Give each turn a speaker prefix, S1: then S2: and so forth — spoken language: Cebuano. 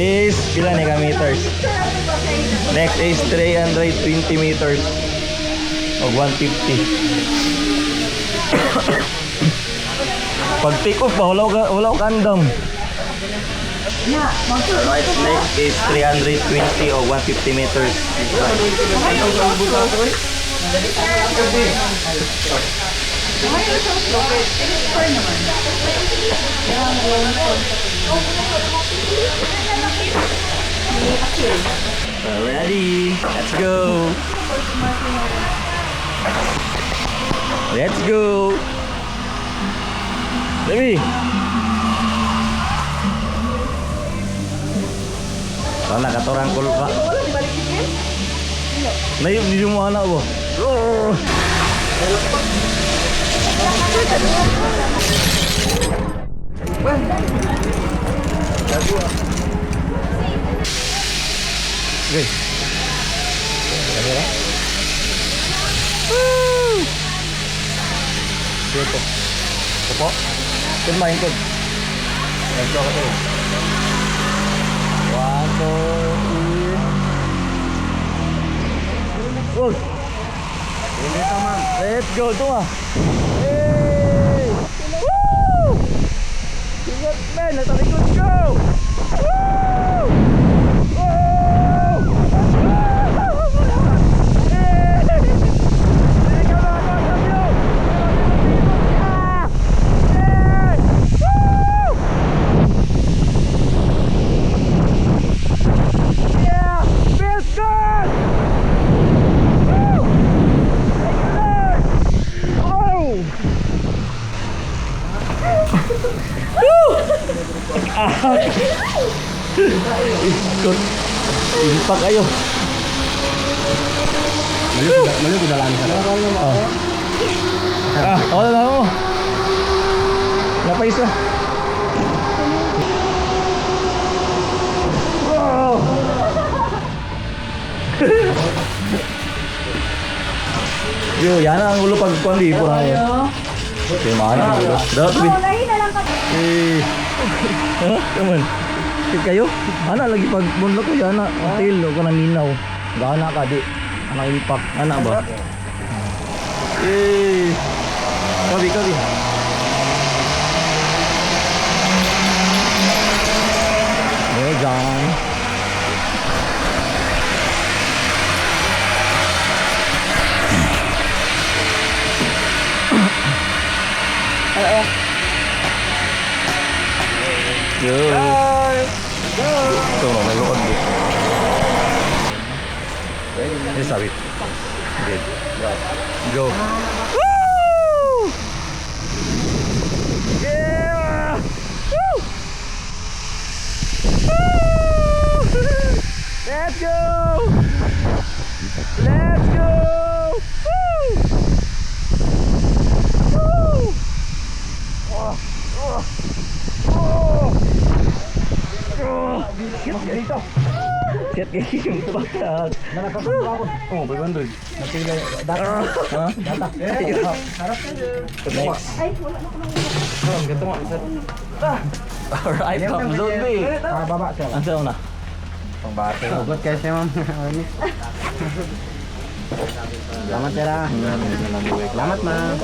S1: is pila ni ka meters? Next is 320 meters. O 150. Pag take off ba, wala ka andam. Right, next is 320 o 150 meters. Ready? Let's go! Let's go! Baby! Sana katorang kulpa. Layo, hindi mo anak mo. Oh! Okay. Kamera. Woo! Dito. Opo. Good morning, good. Let's go kayo. One, two, three. Go. Let's go, ito ah. Hey! Woo! Ingat, man! Nasa likod ko! Woo! Woo! Hey! Teka, mga kasabyo! Ah! Hey! Woo! Yeah! Feels good! Woo! Thank you, Lord! Oh! Woo! Ah! Ikot. Impact kayo.
S2: Mali ko dalaan ka.
S1: Oh. Ah, wala na ako. Napaisa. Wow! Yo, yan ang ulo pag kuan di po na. Okay, maano ang ulo. Dapat bi. Eh. Ha? Come on. Kit kayo? Ana lagi pag bunlo ko yana, ang tail ko na minaw. Gana ka di. Anang impact, ana ba? Eh. Kabi, kabi. Hey, John. Yo. Ito, may lukod. Ini sabit. Good. Go. Woo! Yeah! Woo! Woo! Let's go! Let's go! Woo! Woo! Oh, oh, oh! Oh! Dito. Siat kayo yung pakat. Oh, 500. Data. Ha? Data. Next. Alright, top zone B.
S2: Ah, baba siya.
S1: Ang sa'yo na?
S2: Pangbate. Hugot kayo siya, ma'am. Salamat, sir. Ah. Salamat, ma'am.